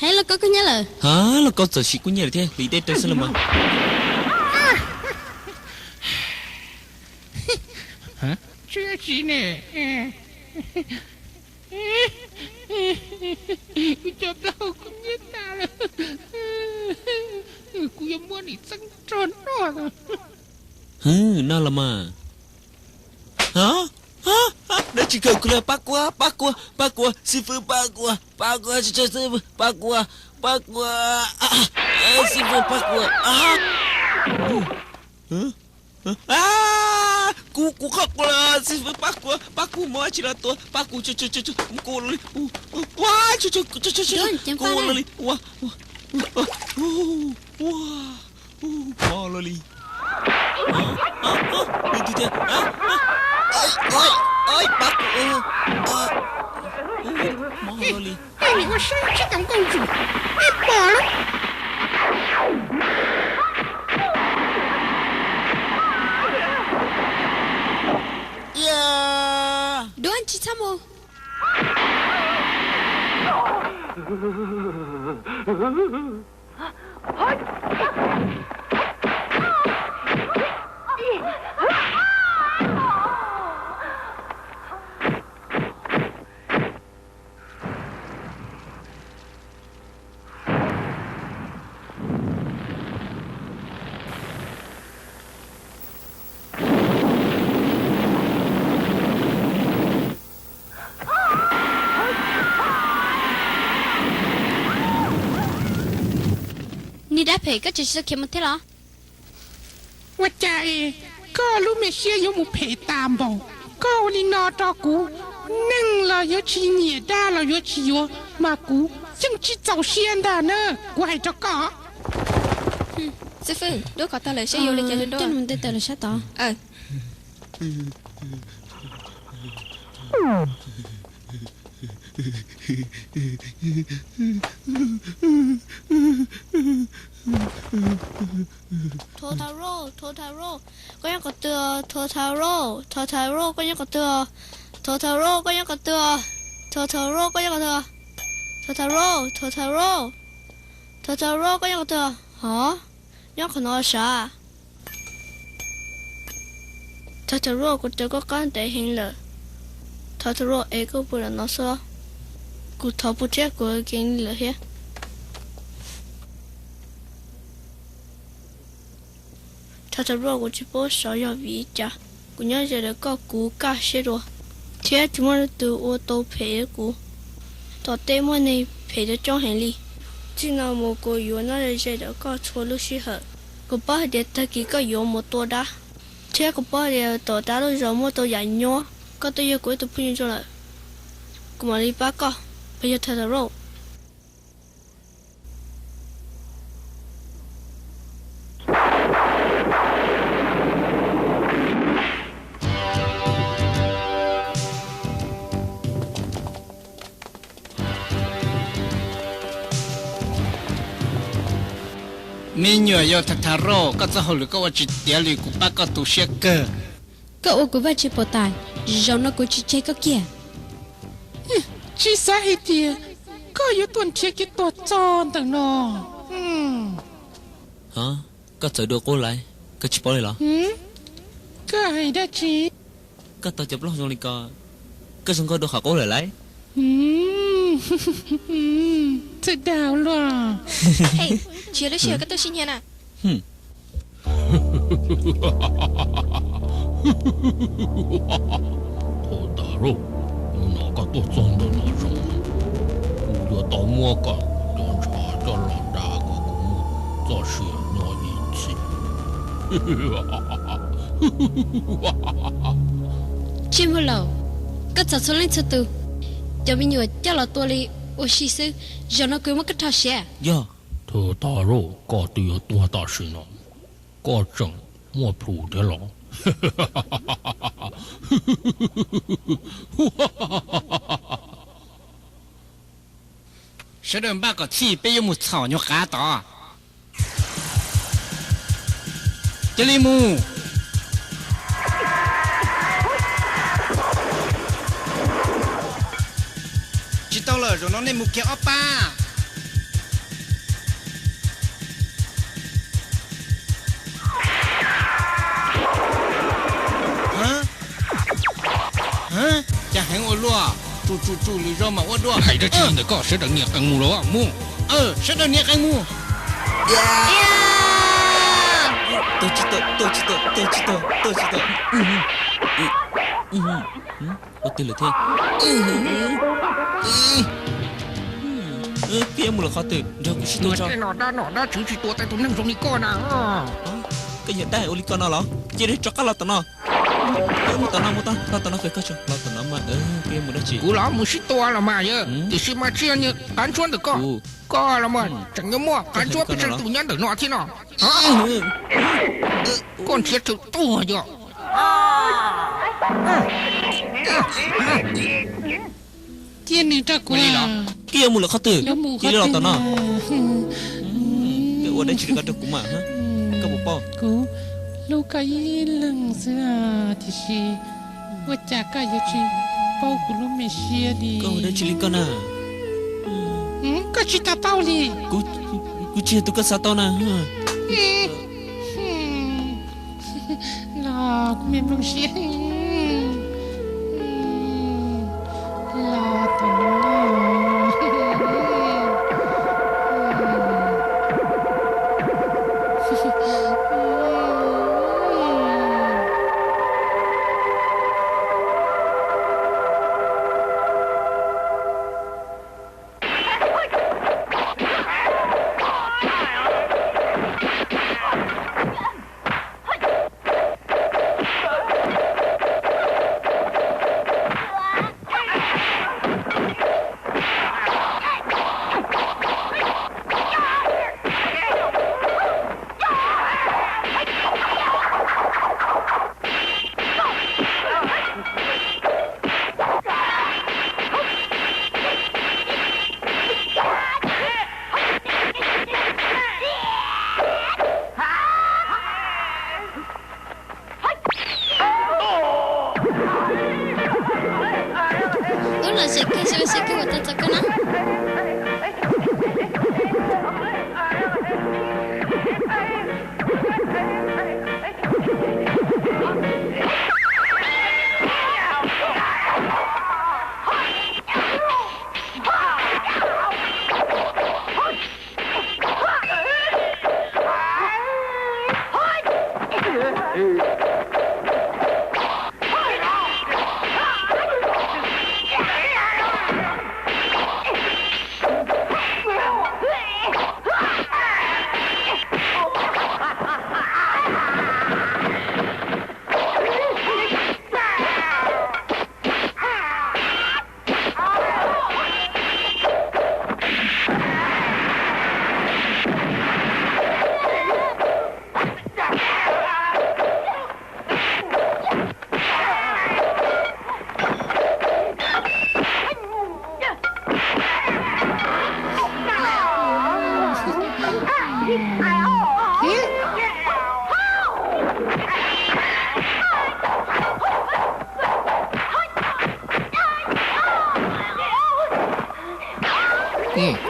Hais los koj kub hnyiab lawm. Ha, los koj txawm sim kub hnyiab lawm thiab, hliv dej rau xwb los mas. Tsis ne, kuv cov plaub hau kub hnyiab tas lawm. Kuv yuav muab nim txeeb rog noj. Hwm, noj los mas. Dab tsi kawg kuv lawm, pab kuv, pab kuv, pab kuv, xib fwb pab kuv, pab kuv, xib fwb pab kuv, pab kuv, xib fwb pab kuv. Kuv, kuv qhov quav lawm, xib fwb pab kuv, pab kuv, muab dab tsi los tua, pab kuv, kuv ua luaj li, ua, kuv ua luaj li, ua, ua, ua, ua, ua luaj li. Pab kuv, mob luaj li. Ej, ua siab tsis tau nkauj ntsug, ib pom lawm. Duab tsis txhob mus. Niag dab phem, koj tseem tsis tau khiav mus thiab los? Ua cas es koj lub me siab yuav mus phem tas npaum? Koj ua li no rau kuv, neeg los yuav tsis nyiam, dab los yuav tsis yuav, mas kuv yeej tsis txaus siab ntag na, kuv hais rau koj. Xib fwb, duab kov tag lawm, saib yuav ua li cas rau duab. Coj mus nte tawm lawm sab tod. Totaro, Totaro, koj nyob qhov twg? Totaro, Totaro, koj nyob qhov twg? Totaro, koj nyob qhov twg? Totaro, koj nyob qhov twg? Totaro, Totaro, Totaro, koj nyob qhov twg? Hov, nyob qhov no sav. Totaro, kuv raws koj qab ntev heev lawm. Totaro, es koj puas los no xwb? Kuv thov puas thiab, kuv keev li lawm thiab. Totaro, kuv tsis paub xyov yog vim li cas kuv nyob ze ntawm koj kuv kaj siab dua, thiab tsis muaj leej twg ua tau phem rau kuv. Tom tej muaj neeg phem coob coob heev li. Txij no mus kuv yuav nyob ze ze ntawm koj txhua lub sij hawm. Kuv paub hais tias tag kis koj yuav mus tua dab, thiab kuv paub hais tias tom dab lub zos muaj tau yam nyuaj. Koj twb yog kuv ib tug phooj ywg zoo lawm, kuv mam li pab koj. Peb yog Totaro. Me nyuam yaus Totaro, koj txoj hauj lwm koj ua tsis tiav li, kuv pab koj tu siab kawg. Koj ua kuv vaj tse pom tas, zaum no kuv tsis tseg koj kiag. Tsis xav hais tias koj yuav tuaj nrhiav kev tuag txog ntawm no. Koj txawm dua qub lawm, koj tsis paub li los? Koj hais dab tsi? Koj tau cov plaub hau zoo li ko, koj zoo nkauj dua qhov qub lawm lauj. Txawj dag luaj. Tsis yog lub sij hawm koj tuaj sib nyiag na. Totaro, hnub no koj tuaj txog ntawm no zoo, kuv yuav tau muab koj cov ntshav coj los dag kom kuv muaj txoj sia nyob ib txhis. Tsij Muag Laus, koj txhom txhua leej txhua tus cov me nyuam coj los tua li ua si xwb, zaum no kuv muab koj rho siav. Yog Totaro, koj twb yuav tuag tam sim no, koj tseem muaj plhus thiab los? Sawv daws npaj kom txhij, peb yuav mus txhom nyuag qav tod. Cia li mus. Tsis tau lawm, zaum no nej mus kiag ob pab. Yog heev ua luaj, tsum tsum tsum lwm zaus mam ua dua. Hais dab tsi li ntawm koj, sawv daws nias qees mus los mus. Sawv daws nias qees mus. Tau tsis tau, tau tsis tau, tau tsis tau, tau tsis tau. Ua twg lawm thiab? Koj yuav mus lawm qhov twg? Nrog kuv sib tua tso. Tej no dab nom dab tswv tsis tua tau tus neeg zoo li koj na. Koj yog dab ua li koj no los? Cia li rov qab los tom no. Mus tom no, mus tom no, tom no, los tom no mas. Koj yuav mus dab tsi? Kuv los mus sib tua los mas yog, tiam sis mas tsis yog niag qav ntsuab ntawm koj. Koj los mas tseem yuav muaj qav ntsuab pes tsawg tus nyob ntawm no thiab no. Koj nrhiav txog tuag yog. Cia nws rau kuv. Koj yuav mus lawm qhov twg? Cia li los tom no. Koj ua dab tsi li koj rau kuv mas? Koj puas paub? Kuv hlub koj ib leeg xwb tiam sis ua cas koj yuav tsis paub kuv lub me siab li? Koj ua dab tsi li koj na? Koj tsis to taub li. Kuv tsis yog tus koj xav tau na. Los kuv me nplooj siab, los tom no. Wb los xyuas kiag seb lub xyuas kiag puas tau txog koj na.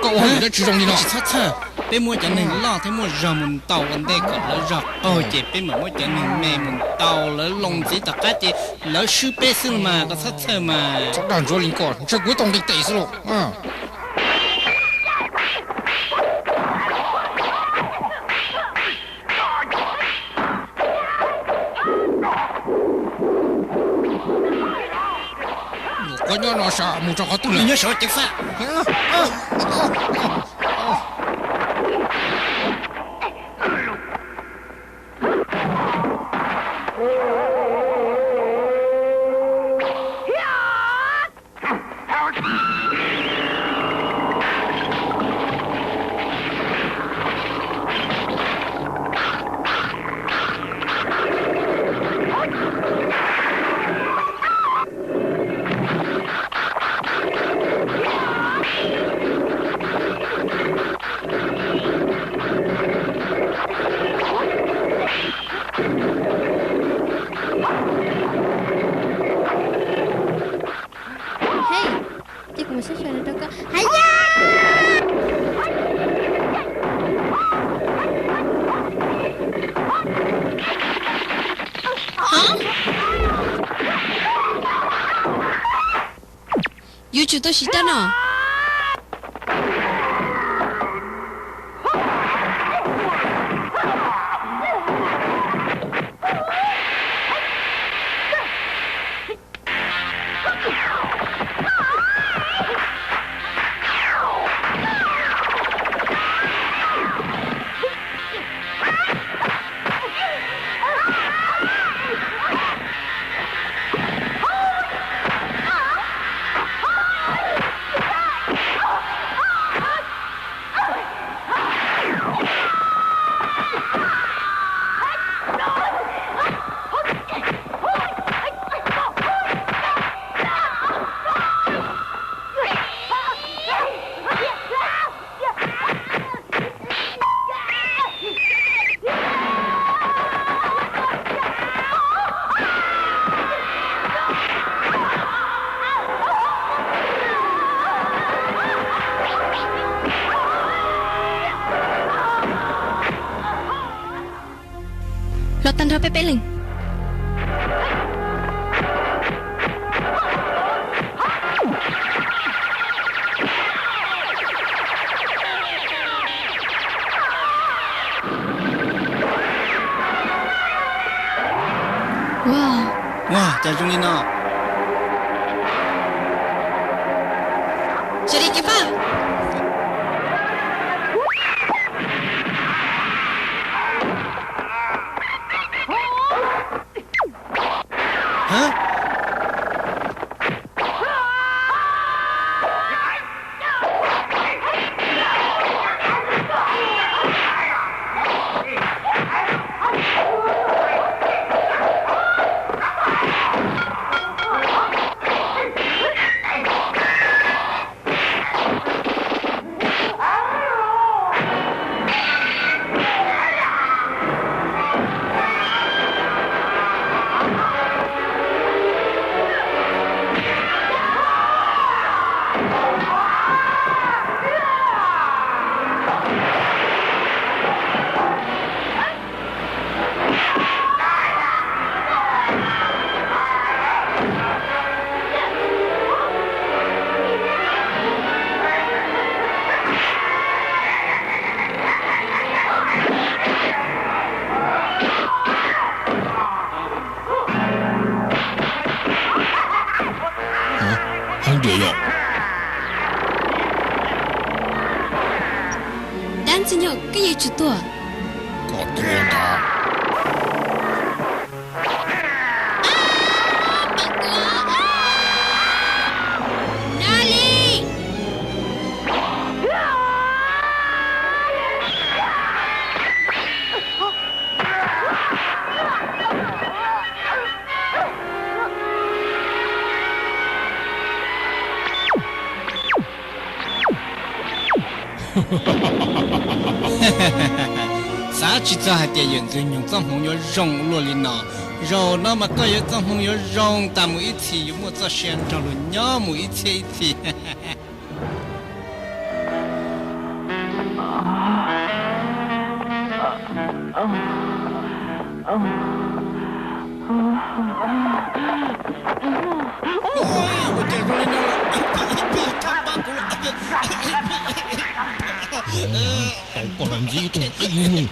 Koj ua hauj lwm dab tsi zoo li no? Tsis txhob txhawj, peb muab cov neeg loj thiab muaj zog mus ntaus ua ntej kom lawv zog qaug ces peb mam muab cov neeg me mus ntaus lawv loo ntxiv tom qab ces lawv swb peb xwb los mas, koj txhob txhawj mas. Txhob dag ntsuav li koj, ntshe kuv tau nqis tes xwb lauj. Koj nyob no sav mus rau qhov twg lawm? Nyob saum ceev faj. Tsis tuaj siv rab no. Los tag nrho peb peb leeg. Ua, cas zoo li no? Sawv daws ceev faj. Dab ntxwg nyoog, koj yeej tsis tuag. Koj tuag ntag. Nali. Xav tsis txog hais tias yawm ntxwg nyoog txoj hmoov yuav zoo luaj li no. Zaum no mas koj yuav txoj hmoov yuav zoo tas mus ib txhis, yuav muaj txoj sia nrog luag nyob mus ib txhiab ib txhis. Ua cas zoo li no? Tau koj los ntxiv ib tug qib.